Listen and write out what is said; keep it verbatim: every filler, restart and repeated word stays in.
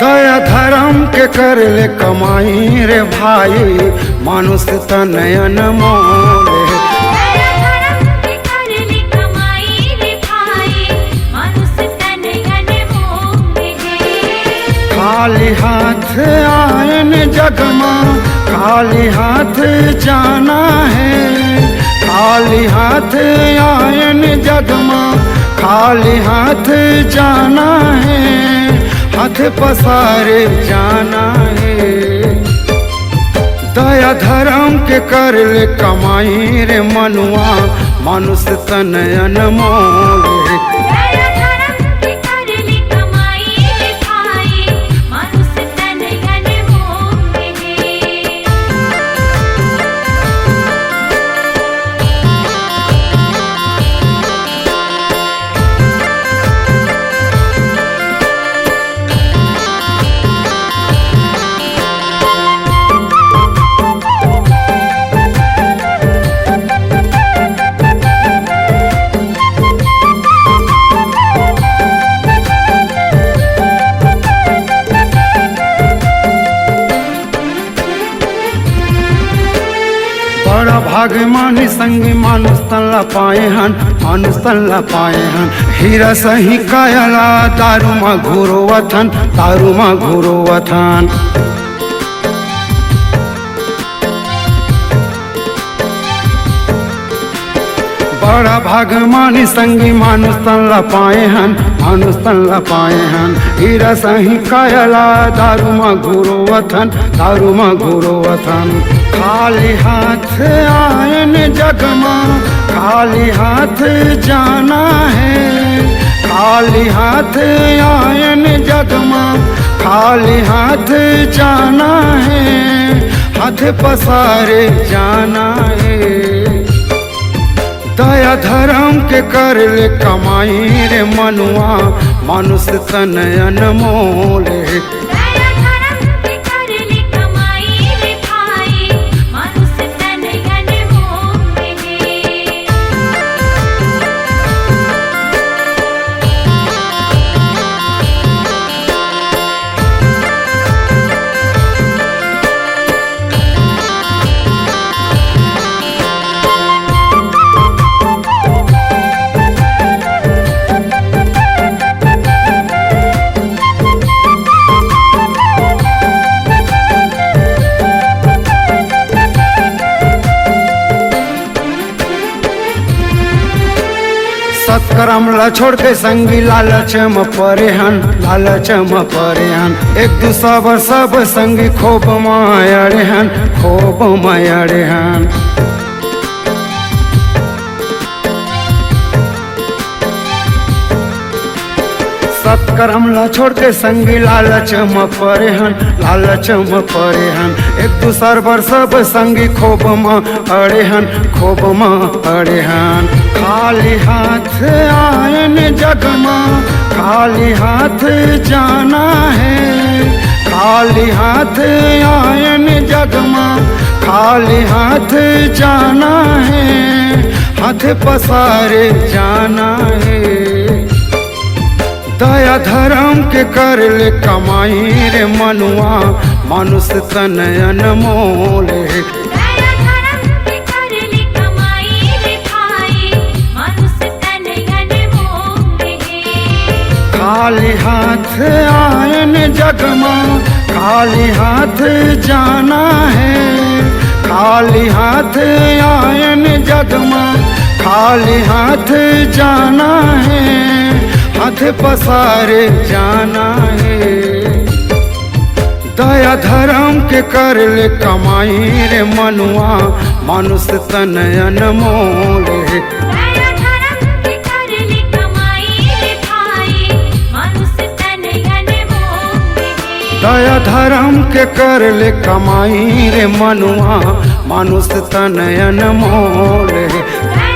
दया धर्म के कर ले कमाई रे भाई, मानुष तन अनमोल हे। दया धर्म के कर ले कमाई रे भाई, मानुष तन अनमोल हे। खाली हाथ आयन जग मा, खाली हाथ जाना हे। खाली हाथ आयन जग मा, खाली हाथ जाना हे। हाथ पसारे जाना हे। दया धर्म के कर ले कमाई रे मनुआ, मानुष तन अनमोल हे। दया धर्म के कर ले कमाई रे भाई, मानुष तन अनमोल हे। बड़ा भाग मानी संगी, मानुष तन ला पाए हन, मानुष तन ला पाए हन। हीरा सही काया ला दारू मा घुरोवत हन, दारू मा घुरोवत हन। बड़ा भाग मानी संगी, मानुष तन ला पाए हन, मानुष तन ला पाए हन। हीरा सही काया ला दारू मा घुरोवत हन, दारू मा घुरोवत हन। खाली हाथ आयन जग मा, खाली हाथ जाना हे। खाली हाथ आयन जग मा, खाली हाथ जाना हे। हाथ पसारे जाना हे। दया धर्म के कर ले कमाई रे मनुआ, मानुष तन अनमोल हे। दया धर्म के कर ले कमाई रे भाई, मानुष तन अनमोल हे। सत्कर्म ला छोड़ के संगी लालच म परे हन, लालच म परे हन। एक दूसर बर सब संगी खोब म अड़े हन, खोब म अड़े हन। सत्कर्म ला छोड़ के संगी लालच म परे हन, लालच म परे हन। एक दूसर बर सब संगी खोब म अड़े हन, खोब म अड़े हन। खाली हाथ आयन जग मा, खाली हाथ जाना हे। खाली हाथ आयन जग मा, खाली हाथ जाना हे। हाथ पसारे जाना हे। दया धर्म के कर ले कमाई रे मनुआ, मानुष तन अनमोल हे। दया धर्म के कर ले कमाई रे भाई, मानुष तन अनमोल हे। खाली हाथ आयन जग मा, खाली हाथ जाना हे। खाली हाथ आयन जग मा, खाली हाथ जाना हे। हाथ पसारे जाना हे। दया धर्म के कर ले कमाई रे मनुआ, मानुष तन अनमोल हे। दया धर्म के कर ले कमाई रे भाई, मानुष तन अनमोल दया धर्म के कर ले कमाई रे मनुआ, मानुष तन अनमोल हे।